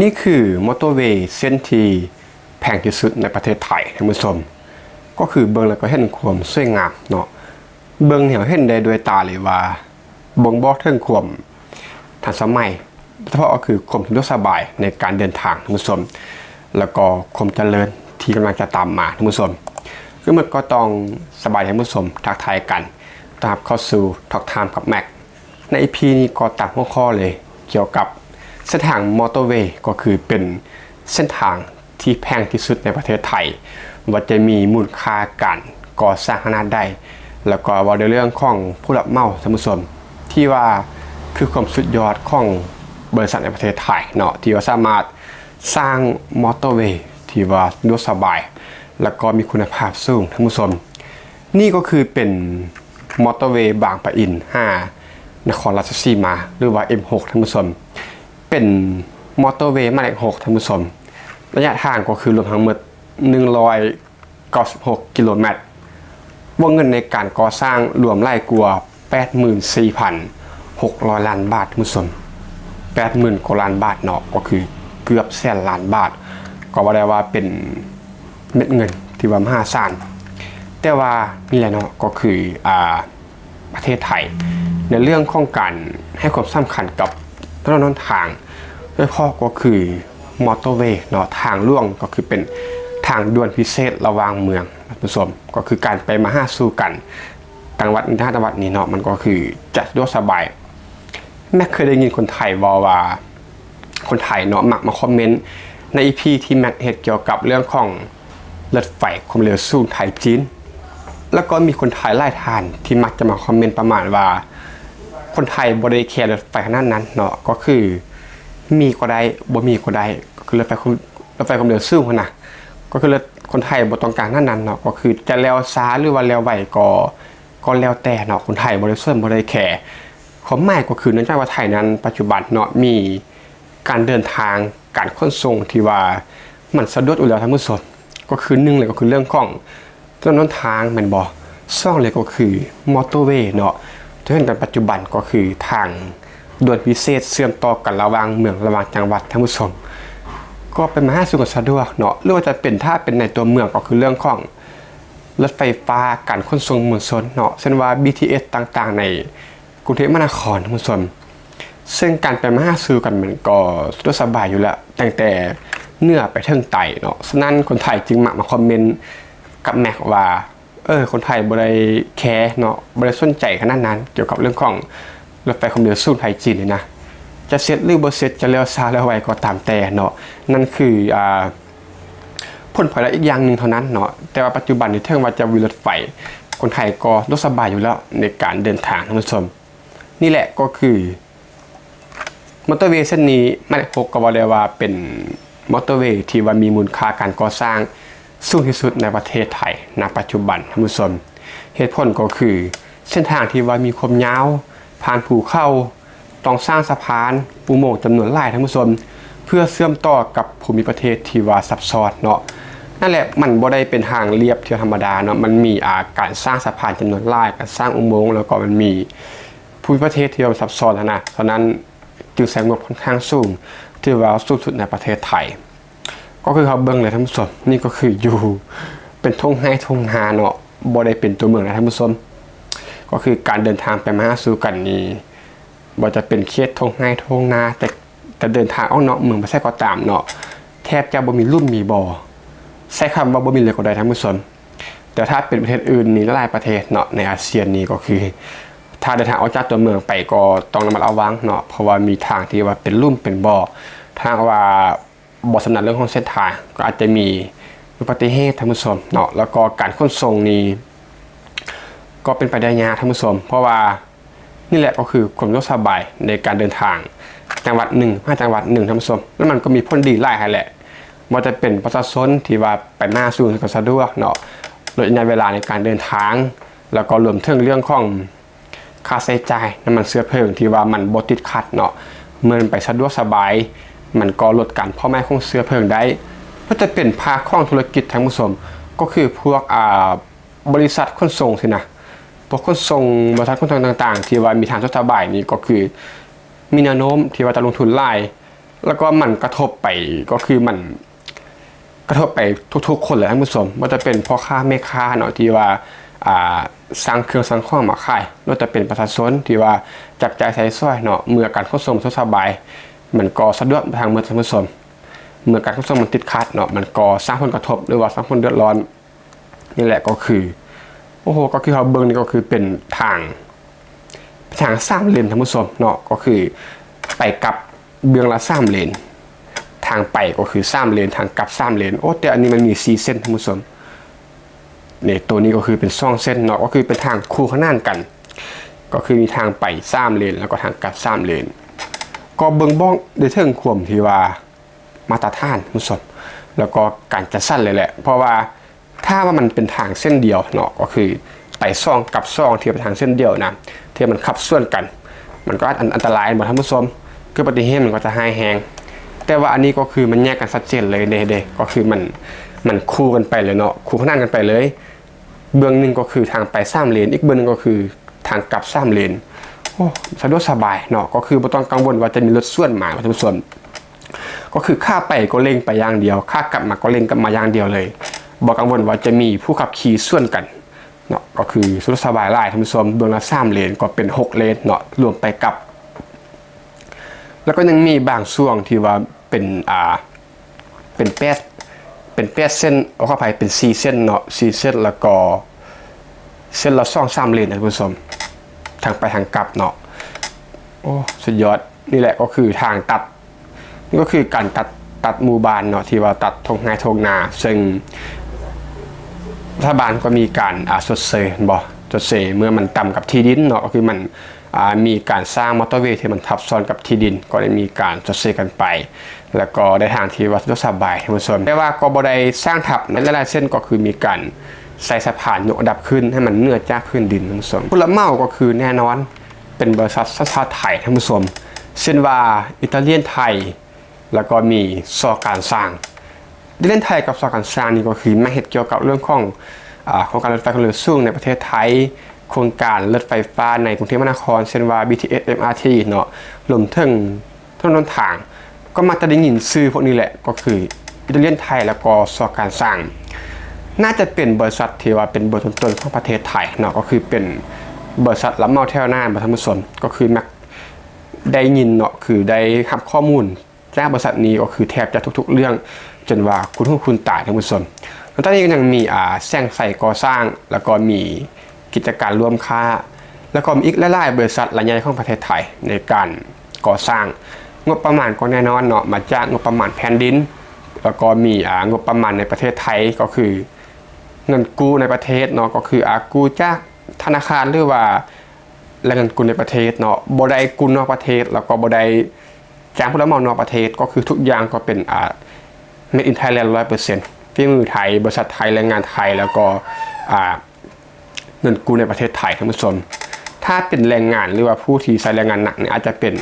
ນີ້ຄືມອເຕີເວເສັ້ນທີ່ແພງທີ່ສຸດໃນປະເທດໄທ ທ່ານຜູ້ຊົມ. ກໍຄືເບິ່ງແລ້ວກໍເຫັນຄວາມສວຍງາມເນາະ, ເບິ່ງແນວເຫັນໄດ້ດ້ວຍຕາເລີຍວ່າ ບົ່ງບອກເຖິງຄວາມທັນສະໄໝ, ໂດຍສະເພາະກໍຄືຄວາມສະດວກສະບາຍໃນການເດີນທາງ ທ່ານຜູ້ຊົມ, ແລ້ວກໍຄວາມຈະເລີນທີ່ກຳລັງຈະຕາມມາ ທ່ານຜູ້ຊົມ. ຄືໝົດກໍຕ້ອງສະບາຍດີ ທ່ານຜູ້ຊົມ, ທັກທາຍກັນ ຕ້ອນຮັບເຂົ້າສູ່ Talk Time ກັບ Max. ໃນອີພີນີ້ກໍຕາມຫົວຂໍ້ເລີຍ ກ່ຽວກັບເສັ້ນທາງມອເຕີເວ ກໍຄືເປັນເສັ້ນທາງທີ່ແພງທີ່ສຸດໃນປະເທດໄທ, ວ່າຈະມີມູນຄ່າການກໍ່ສ້າງຂະໜາດໃດ, ແລ້ວກໍເວົ້າໃນເລື່ອງຂອງຜູ້ຮັບເໝົາ ທ່ານຜູ້ຊົມ, ທີ່ວ່າຄືຄວາມສຸດຍອດຂອງບໍລິສັດໃນປະເທດໄທເນາະ, ທີ່ວ່າສາມາດສ້າງມອເຕີເວທີ່ວ່າສະດວກສະບາຍ ແລ້ວກໍມີຄຸນນະພາບສູງ ທ່ານຜູ້ຊົມ. ນີ້ກໍຄືເປັນມອເຕີເວບາງປະອິນຫານະຄອນລາຊະສີມາ ຫຼືວ່າ ເອັມຫົກ ທ່ານຜູ້ຊົມ, ເປັນມອເຕີເວໝາຍເລກຫົກ ທ່ານຜູ້ຊົມ. ໄລຍະທາງກໍຄືລວມທັງໝົດໜຶ່ງຮ້ອຍເກົ້າສິບຫົກກິໂລແມັດ, ວົງເງິນໃນການກໍ່ສ້າງລວມຫຼາຍກວ່າແປດໝື່ນສີ່ພັນຫົກຮ້ອຍລ້ານບາດ ທ່ານຜູ້ຊົມ, ແປດໝື່ນກວ່າລ້ານບາດເນາະ, ກໍຄືເກືອບແສນລ້ານບາດ, ກໍວ່າໄດ້ວ່າເປັນເມັດເງິນທີ່ວ່າມະຫາສານ. ແຕ່ວ່ານີ້ແຫຼະເນາະ, ກໍຄື ອ່າ ປະເທດໄທ ໃນເລື່ອງຂອງການໃຫ້ຄວາມສຳຄັນກັບຖະໜົນຫົນທາງ, ໂດຍສະເພາະກໍຄືມອເຕີເວເນາະ, ທາງຫຼວງກໍຄືເປັນທາງດ່ວນພິເສດລະຫວ່າງເມືອງ ທ່ານຜູ້ຊົມ, ກໍຄືການໄປມາຫາສູ່ກັນ ຈັງຫວັດນີ້ຫາຈັງຫວັດນີ້ເນາະ, ມັນກໍຄືຈະສະດວກສະບາຍ. ແມັກເຄີຍໄດ້ຍິນຄົນໄທເວົ້າວ່າ ຄົນໄທເນາະ ມັກມາຄອມເມັນໃນອີພີທີ່ແມັກເຮັດກ່ຽວກັບເລື່ອງຂອງລົດໄຟຄວາມເລັວສູງໄທ-ຈີນ, ແລ້ວກໍມີຄົນໄທຫຼາຍທ່ານທີ່ມັກຈະມາຄອມເມັນປະມານວ່າ ຄົນໄທບໍ່ໄດ້ແຄລົດໄຟຂະໜາດນັ້ນເນາະ, ກໍຄືມີກໍໄດ້ ບໍ່ມີກໍໄດ້, ກໍຄືລົດໄຟຄວາມ ລົດໄຟຄວາມເລັວສູງຫັ້ນນະ, ກໍຄືລົດ ຄົນໄທບໍ່ຕ້ອງການຂະໜາດນັ້ນເນາະ, ກໍຄືຈະແລ່ວຊ້າ ຫຼືວ່າແລ່ວໄວກໍ ກໍແລ້ວແຕ່ເນາະ, ຄົນໄທບໍ່ໄດ້ສົນ ບໍ່ໄດ້ແຄ. ຄວາມໝາຍກໍຄື ເນື່ອງຈາກວ່າໄທນັ້ນປັດຈຸບັນເນາະ ມີການເດີນທາງ ການຂົນສົ່ງທີ່ວ່າມັນສະດວກຢູ່ແລ້ວ ທ່ານຜູ້ຊົມ, ກໍຄືໜຶ່ງເລີຍກໍຄືເລື່ອງຂອງຖະໜົນຫົນທາງແມ່ນບໍ່, ສອງເລີຍກໍຄືມອເຕີເວເນາະ, ທີ່ເຫັນກັນປັດຈຸບັນກໍຄືທາງດ່ວນພິເສດເຊື່ອມຕໍ່ກັນລະຫວ່າງເມືອງ ລະຫວ່າງຈັງຫວັດ ທ່ານຜູ້ຊົມ, ກໍໄປມາຫາສູ່ກັນສະດວກເນາະ, ຫຼືວ່າຈະເປັນ ຖ້າເປັນໃນຕົວເມືອງກໍຄືເລື່ອງຂອງ ລົດໄຟຟ້າ ການຂົນສົ່ງມວນຊົນເນາະ, ເຊັ່ນວ່າ ບີທີເອສ ຕ່າງໆ ໃນກຸງເທບມະຫານະຄອນ ທ່ານຜູ້ຊົມ, ເຊິ່ງການໄປມາຫາສູ່ກັນມັນກໍສະດວກສະບາຍຢູ່ແລ້ວ ຕັ້ງແຕ່ເໜືອໄປເຖິງໃຕ້ເນາະ. ສະນັ້ນຄົນໄທຈຶ່ງມັກມາຄອມເມັນກັບແມັກວ່າ ເອີ ຄົນໄທບໍ່ໄດ້ແຄເນາະ, ບໍ່ໄດ້ສົນໃຈຂະໜາດນັ້ນ ກ່ຽວກັບເລື່ອງຂອງລົດໄຟຄວາມເລັວສູງໄທ-ຈີນນີ້ນະ, ຈະເສັດ ຫຼື ບໍ່ເສັດ, ຈະແລ່ວຊ້າແລ່ວໄວກໍຕາມແຕ່ເນາະ. ນັ້ນຄື ອ່າ ຜົນພອຍໄດ້ອີກຢ່າງໜຶ່ງເທົ່ານັ້ນເນາະ, ແຕ່ວ່າປັດຈຸບັນນີ້ເຖິງວ່າຈະບໍ່ມີລົດໄຟ, ຄົນໄທກໍສະດວກສະບາຍຢູ່ແລ້ວໃນການເດີນທາງ ທ່ານຜູ້ຊົມ. ນີ້ແຫຼະກໍຄືມອເຕີເວເສັ້ນນີ້ ໝາຍເລກຫົກ ກໍເວົ້າໄດ້ວ່າເປັນມອເຕີເວທີ່ວ່າມີມູນຄ່າການກໍ່ສ້າງສູງທີ່ສຸດໃນປະເທດໄທ ນະປັດຈຸບັນ ທ່ານຜູ້ຊົມ. ເຫດຜົນກໍຄືເສັ້ນທາງທີ່ວ່າມີຄວາມຍາວ, ຜ່ານພູເຂົາ, ຕ້ອງສ້າງສະພານ, ອຸໂມງຈຳນວນຫຼາຍ ທ່ານຜູ້ຊົມ, ເພື່ອເຊື່ອມຕໍ່ກັບພູມິປະເທດທີ່ວ່າຊັບຊ້ອນເນາະ. ນັ້ນແຫຼະ ມັນບໍ່ໄດ້ເປັນທາງລຽບທີ່ທຳມະດາເນາະ, ມັນມີ ອ່າ ການສ້າງສະພານຈຳນວນຫຼາຍ, ການສ້າງອຸໂມງ, ແລ້ວກໍມັນມີພູມິປະເທດທີ່ວ່າຊັບຊ້ອນຫັ້ນນະ. ສະນັ້ນຈຶ່ງໃຊ້ງົບຂ້ອນຂ້າງສູງ, ຖືວ່າສູງສຸດໃນປະເທດໄທ. ກໍຄືເຮົາເບິ່ງເລີຍ ທ່ານຜູ້ຊົມ, ນີ້ກໍຄືຢູ່ເປັນທົ່ງໄຮ່ທົ່ງນາເນາະ, ບໍ່ໄດ້ເປັນຕົວເມືອງນະ ທ່ານຜູ້ຊົມ. ກໍຄືການເດີນທາງໄປມາຫາສູ່ກັນນີ້ ບໍ່ວ່າຈະເປັນເຂດທົ່ງໄຮ່ທົ່ງນາ, ແຕ່ຈະເດີນທາງອອກນອກເມືອງໄປໃສກໍຕາມເນາະ, ແທບຈະບໍ່ມີຫຼຸມມີບໍ່, ໃຊ້ຄຳວ່າບໍ່ມີເລີຍກໍໄດ້ ທ່ານຜູ້ຊົມ. ແຕ່ຖ້າເປັນປະເທດອື່ນນີ້ ຫຼາຍໆປະເທດເນາະ ໃນອາຊຽນນີ້ ກໍຄືຖ້າເດີນທາງອອກຈາກຕົວເມືອງໄປກໍຕ້ອງລະມັດລະວັງເນາະ, ເພາະວ່າມີທາງທີ່ວ່າເປັນຫຼຸມເປັນບໍ່, ຖ້າຫາກວ່າ ບໍ່ຊຳນານເລື່ອງຂອງເສັ້ນທາງ ກໍອາດຈະມີອຸບັດຕິເຫດ ທ່ານຜູ້ຊົມເນາະ, ແລ້ວກໍການຂົນສົ່ງນີ້ກໍເປັນໄປໄດ້ຍາກ ທ່ານຜູ້ຊົມ, ເພາະວ່ານີ້ແຫຼະກໍຄືຄວາມສະດວກສະບາຍໃນການເດີນທາງ ຈັງຫວັດໜຶ່ງຫາຈັງຫວັດໜຶ່ງ ທ່ານຜູ້ຊົມ, ແລ້ວມັນກໍມີຜົນດີຫຼາຍຫັ້ນແຫຼະ, ບໍ່ວ່າຈະເປັນປະຊາຊົນທີ່ວ່າໄປມາຫາສູ່ກໍສະດວກເນາະ, ລົດໄລຍະເວລາໃນການເດີນທາງ, ແລ້ວກໍລວມເຖິງເລື່ອງຂອງ ຄ່າໃຊ້ຈ່າຍນ້ຳມັນເຊື້ອເພີງທີ່ວ່າມັນບໍ່ຕິດຂັດເນາະ, ເມື່ອມັນໄປສະດວກສະບາຍ ມັນກໍລົດການເຜົາໄໝ້ຂອງເຊື້ອເພີງໄດ້. ບໍ່ວ່າຈະເປັນພາກຂອງທຸລະກິດ ທ່ານຜູ້ຊົມ, ກໍຄືພວກ ອ່າ ບໍລິສັດຂົນສົ່ງຊີ້ນະ, ພວກຂົນສົ່ງ, ບໍລິສັດຂົນສົ່ງຕ່າງໆ ທີ່ວ່າມີທາງສະດວກສະບາຍນີ້ ກໍຄືມີແນວໂນ້ມທີ່ວ່າຈະລົງທຶນຫຼາຍ ແລ້ວກໍມັນກະທົບໄປ ກໍຄືມັນກະທົບໄປທຸກໆຄົນແຫຼະທ່ານຜູ້ຊົມ, ບໍ່ວ່າຈະເປັນພໍ່ຄ້າແມ່ຄ້າເນາະ ທີ່ວ່າ ອ່າ ສັ່ງເຄື່ອງສັ່ງຂອງມາຂາຍ, ຫຼືວ່າຈະເປັນປະຊາຊົນທີ່ວ່າຈັບຈ່າຍໃຊ້ສອຍເນາະ, ເມື່ອການຂົນສົ່ງບໍ່ສະດວກສະບາຍ ມັນກໍສະດວກໄປທາງໝົດທ່ານຜູ້ຊົມ. ເມື່ອການຂົນສົ່ງມັນຕິດຂັດເນາະ ມັນກໍສ້າງຜົນກະທົບ ຫຼືວ່າສ້າງຜົນເດືອດຮ້ອນ. ນີ້ແຫຼະກໍຄື ໂອ້ໂຫ ກໍຄືເຮົາເບິ່ງນີ້ກໍຄືເປັນທາງ ເປັນທາງສາມເລນທ່ານຜູ້ຊົມເນາະ, ກໍຄືໄປກັບເບື້ອງລະສາມເລນ, ທາງໄປກໍຄືສາມເລນ ທາງກັບສາມເລນ. ໂອ້ ແຕ່ອັນນີ້ມັນມີສີ່ເສັ້ນທ່ານຜູ້ຊົມ. ນີ້ ໂຕນີ້ກໍຄືເປັນສອງເສັ້ນເນາະ, ກໍຄືເປັນທາງຄູ່ຂະໜານກັນ, ກໍຄືມີທາງໄປສາມເລນ ແລ້ວກໍທາງກັບສາມເລນ. ກໍບົ່ງບອກໄດ້ເຖິງຄວາມທີ່ວ່າ ມາດຕະຖານທ່ານຜູ້ຊົມ ແລ້ວກໍການຈັດສັນເລີຍແຫຼະ. ເພາະວ່າຖ້າວ່າມັນເປັນທາງເສັ້ນດຽວເນາະ ກໍຄືໄປສອງກັບສອງ ທີ່ເປັນທາງເສັ້ນດຽວນະ ທີ່ມັນຂັບສວນກັນ ມັນກໍອາດອັນ ອັນຕະລາຍບໍ່ທ່ານຜູ້ຊົມ, ຄືອຸບັດຕິເຫດມັນກໍຈະຮ້າຍແຮງ. ແຕ່ວ່າອັນນີ້ກໍຄືມັນແຍກກັນຊັດເຈນເລີຍເດ້ ເດ້ ກໍຄືມັນ ມັນຄູ່ກັນໄປເລີຍເນາະ, ຄູ່ຂະໜານກັນໄປເລີຍ. ເບື້ອງໜຶ່ງກໍຄືທາງໄປສາມເລນ, ອີກເບື້ອງໜຶ່ງກໍຄືທາງກັບສາມເລນ. ໂອ້ ສະດວກສະບາຍເນາະ, ກໍຄືບໍ່ຕ້ອງກັງວົນວ່າຈະມີລົດສວນມາທ່ານຜູ້ຊົມ. ກໍຄືຂາໄປກໍເລັ່ງໄປຢ່າງດຽວ, ຂາກັບມາກໍເລັ່ງກັບມາຢ່າງດຽວເລີຍ, ບໍ່ກັງວົນວ່າຈະມີຜູ້ຂັບຂີ່ສວນກັນເນາະ. ກໍຄືສະດວກສະບາຍຫຼາຍທ່ານຜູ້ຊົມ, ເບື້ອງລະສາມເລນ ກໍເປັນຫົກເລນເນາະ ລວມໄປກັບ. ແລ້ວກໍຍັງມີບາງຊ່ວງທີ່ວ່າເປັນ ອ່າ ເປັນແປດ ເປັນແປດເສັ້ນ ຂໍອະໄພ ເປັນສີ່ເສັ້ນເນາະ, ສີ່ເສັ້ນ ແລ້ວກໍເສັ້ນລະສອງສາມເລນນະທ່ານຜູ້ຊົມ, ທາງໄປທາງກັບເນາະ. ໂອ້ ສຸດຍອດ. ນີ້ແຫຼະກໍຄືທາງຕັດ, ນີ້ກໍຄືການຕັດ ຕັດໝູ່ບ້ານເນາະ ທີ່ວ່າຕັດທົ່ງໄຮ່ທົ່ງນາ, ເຊິ່ງລັດຖະບານກໍມີການ ອ່າ ຊົດເຊີຍ ແມ່ນບໍ່ ຊົດເຊີຍເມື່ອມັນຕ່ຳກັບທີ່ດິນເນາະ, ກໍຄືມັນ ອ່າ ມີການສ້າງມໍເຕີເວທີ່ມັນທັບຊ້ອນກັບທີ່ດິນ ກໍໄດ້ມີການຊົດເຊີຍກັນໄປ ແລ້ວກໍໄດ້ທາງທີ່ວ່າສະດວກສະບາຍທ່ານຜູ້ຊົມ. ແຕ່ວ່າກໍບໍ່ໄດ້ສ້າງທັບໃນຫຼາຍໆເສັ້ນ, ກໍຄືມີການໃສ່ສະພານຍົກລະດັບຂຶ້ນໃຫ້ມັນເໜືອຈາກພື້ນດິນທ່ານຜູ້ຊົມ. ຜູ້ຮັບເໝົາກໍຄືແນ່ນອນເປັນບໍລິສັດສັນຊາດໄທທ່ານຜູ້ຊົມ, ເຊັ່ນວ່າ ອິຕາລຽນໄທ ແລ້ວກໍມີ ຊ ການຊ່າງ. ອິຕາລຽນໄທກັບ ຊ ການຊ່າງນີ້ກໍຄືມາເຮັດກ່ຽວກັບເລື່ອງຂອງ ອາ ໂຄງການລົດໄຟຄວາມເລັວສູງໃນປະເທດໄທ, ໂຄງການລົດໄຟຟ້າໃນກຸງເທບມະຫານະຄອນ ເຊັ່ນວ່າ ບີທີເອສ ເອັມອາທີ ເນາະ, ລວມເຖິງຖະໜົນຫົນທາງ ກໍມັກຈະໄດ້ຍິນຊື່ພວກນີ້ແຫຼະ, ກໍຄືອິຕາລຽນໄທ ແລ້ວກໍ ຊ ການຊ່າງ. ໜ້າຈະເປັນບໍລິສັດທີ່ວ່າເປັນເບີຕົ້ນໆຂອງປະເທດໄທເນາະ, ກໍຄືເປັນບໍລິສັດຮັບເໝົາແຖວໜ້າ ທ່ານຜູ້ຊົມ, ກໍຄືມັກໄດ້ຍິນເນາະ, ຄືໄດ້ຮັບຂໍ້ມູນ ຈາກບໍລິສັດນີ້ກໍຄືແທບຈະທຸກໆເລື່ອງ ຈົນວ່າຄຸ້ນຫູຄຸ້ນຕາທ່ານຜູ້ຊົມ. ນອກຈາກນີ້ກໍຍັງມີ ອາ ແສງໄຊກໍ່ສ້າງ, ແລ້ວກໍມີກິດຈະການຮ່ວມຄ້າ, ແລ້ວກໍມີອີກຫຼາຍໆບໍລິສັດລາຍໃຫຍ່ຂອງປະເທດໄທໃນການກໍ່ສ້າງ. ງົບປະມານກໍແນ່ນອນເນາະ, ມາຈາກງົບປະມານແຜ່ນດິນ, ແລ້ວກໍມີ ອາ ງົບປະມານໃນປະເທດໄທ ກໍຄືເງິນກູ້ໃນປະເທດເນາະ, ກໍຄື ອາ ກູ້ຈາກທະນາຄານ ຫຼືວ່າ ແຫຼ່ງເງິນກູ້ໃນປະເທດເນາະ, ບໍ່ໄດ້ກູ້ນອກປະເທດ ແລ້ວກໍບໍ່ໄດ້ຈ້າງຜູ້ຮັບເໝົານອກປະເທດ, ກໍຄືທຸກຢ່າງກໍເປັນ ອາ ເມດອິນໄທແລນ ຮ້ອຍເປີເຊັນ, ຝີມືໄທ, ບໍລິສັດໄທ, ແຮງງານໄທ, ແລ້ວກໍ ອາ ເງິນກູ້ໃນປະເທດໄທ, ທ່ານຜູ້ຊົມ. ຖ້າເປັນແຮງງານ ຫຼືວ່າຜູ້ທີ່ໃຊ້ແຮງງານໜັກນີ້ ອາດຈະເປັນ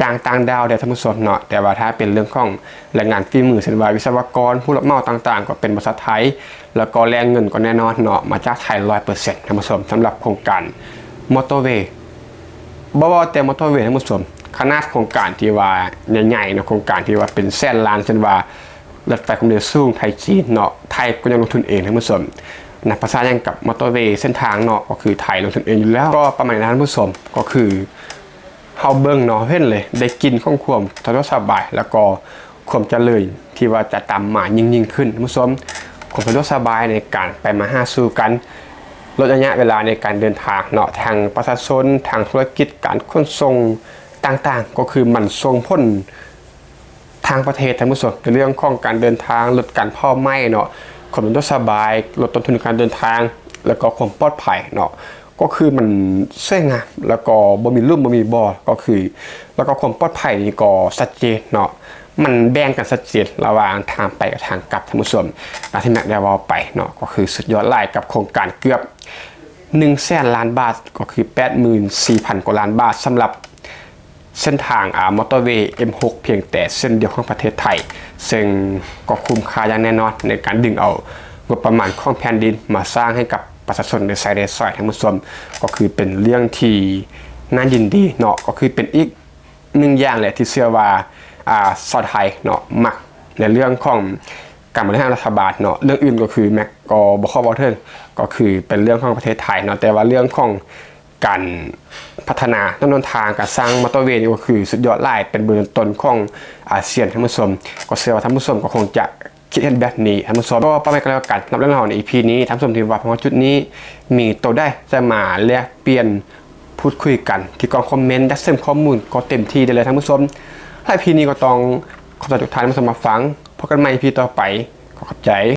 ຈ້າງຕ່າງດ້າວແດ່ທ່ານຜູ້ຊົມເນາະ, ແຕ່ວ່າຖ້າເປັນເລື່ອງຂອງແຮງງານຝີມື ເຊັ່ນວ່າວິສະວະກອນ, ຜູ້ຮັບເໝົາຕ່າງໆ ກໍເປັນບໍລິສັດໄທ, ແລ້ວກໍແຫຼ່ງເງິນກໍແນ່ນອນເນາະ, ມາຈາກໄທຮ້ອຍເປີເຊັນ ທ່ານຜູ້ຊົມ. ສຳລັບໂຄງການມໍເຕີເວ ບໍ່ເວົ້າແຕ່ມໍເຕີເວ ທ່ານຜູ້ຊົມ, ຂະໜາດໂຄງການທີ່ວ່າໃຫຍ່ໆເນາະ, ໂຄງການທີ່ວ່າເປັນແສນລ້ານ ເຊັ່ນວ່າ ລົດໄຟຄວາມເລັວສູງໄທຈີນເນາະ, ໄທກໍຍັງລົງທຶນເອງ ທ່ານຜູ້ຊົມ. ນັບພາສາຫຍັງກັບມໍເຕີເວເສັ້ນທາງເນາະ, ກໍຄືໄທລົງທຶນເອງຢູ່ແລ້ວ. ກໍປະມານນັ້ນ ທ່ານຜູ້ຊົມ, ກໍຄື ເຮົາເບິ່ງເນາະ ເຫັນເລີຍ ໄດ້ກິ່ນຂອງຄວາມສະດວກສະບາຍ ແລ້ວກໍຄວາມຈະເລີນທີ່ວ່າຈະຕາມມາຍິ່ງໆຂຶ້ນ ທ່ານຜູ້ຊົມ. ຄວາມສະດວກສະບາຍໃນການໄປມາຫາສູ່ກັນ, ລົດໄລຍະເວລາໃນການເດີນທາງເນາະ, ທັງປະຊາຊົນ, ທັງທຸລະກິດ, ການຂົນສົ່ງຕ່າງໆ, ກໍຄືມັນສົ່ງຜົນ ທາງປະເທດ ທ່ານຜູ້ຊົມ, ໃນເລື່ອງຂອງການເດີນທາງ, ລົດການເຜົາໄໝ້ເນາະ, ຄວາມສະດວກສະບາຍ, ລົດຕົ້ນທຶນການເດີນທາງ ແລ້ວກໍຄວາມປອດໄພເນາະ, ກໍຄືມັນສວຍງາມ ແລ້ວກໍບໍ່ມີຫຼຸມບໍ່ມີບໍ່, ກໍຄື ແລ້ວກໍຄວາມປອດໄພນີ້ກໍຊັດເຈນເນາະ, ມັນແບ່ງກັນຊັດເຈນລະຫວ່າງທາງໄປກັບທາງກັບ ທ່ານຜູ້ຊົມ. ຕາມທີ່ແມັກໄດ້ເວົ້າໄປເນາະ, ກໍຄືສຸດຍອດຫຼາຍກັບໂຄງການເກືອບໜຶ່ງແສນລ້ານບາດ, ກໍຄືແປດໝື່ນສີ່ພັນກວ່າລ້ານບາດ ສຳລັບ ເສັ້ນທາງ ອາ ມໍເຕີເວ ເອັມຫົກ ພຽງແຕ່ເສັ້ນດຽວຂອງປະເທດໄທ, ເຊິ່ງກໍຄຸ້ມຄ່າຢ່າງແນ່ນອນໃນການດຶງເອົາງົບປະມານຂອງແຜ່ນດິນມາສ້າງໃຫ້ກັບປະຊາຊົນໄດ້ໃຊ້ໄດ້ສອຍ ທ່ານຜູ້ຊົມ. ກໍຄືເປັນເລື່ອງທີ່ໜ້າຍິນດີເນາະ, ກໍຄືເປັນອີກໜຶ່ງຢ່າງແຫຼະທີ່ເຊື່ອວ່າ ອ່າ ຊາວໄທເນາະ ມັກໃນເລື່ອງຂອງການບໍລິຫານລັດຖະບານເນາະ. ເລື່ອງອື່ນກໍຄືແມັກກໍບໍ່ຂໍເວົ້າເຖິງ ກໍຄືເປັນເລື່ອງຂອງປະເທດໄທເນາະ. ແຕ່ວ່າເລື່ອງຂອງການພັດທະນາຖະໜົນຫົນທາງ, ການສ້າງມໍເຕີເວນີ້ກໍຄືສຸດຍອດຫຼາຍ, ເປັນເບີຕົ້ນໆຂອງອາຊຽນ. ທ່ານຜູ້ຊົມ ກໍເຊື່ອວ່າທ່ານຜູ້ຊົມກໍຄົງຈະຄິດເຫັນແບບນີ້. ທ່ານຜູ້ຊົມ ກໍປະມານກັນແລ້ວກັນ ສຳລັບເລື່ອງລາວໃນອີພີນີ້. ທ່ານຜູ້ຊົມທີ່ວ່າມາຮອດຈຸດນີ້ ມີໂຕໃດຈະມາແລກປ່ຽນ ພູດຄຸຍກັນທີ່ກ່ອງຄອມເມັນ, ຢາກເສີມຂໍ້ມູນກໍເຕັມທີ່ໄດ້ເລີຍທ່ານຜູ້ຊົມ. ແລະ ອີພີນີ້ກໍຕ້ອງຂອບໃຈທຸກທ່ານທີ່ມາຊົມມາຟັງ. ພົບກັນໃໝ່ ອີພີຕໍ່ໄປ. ຂໍຂອບໃຈ.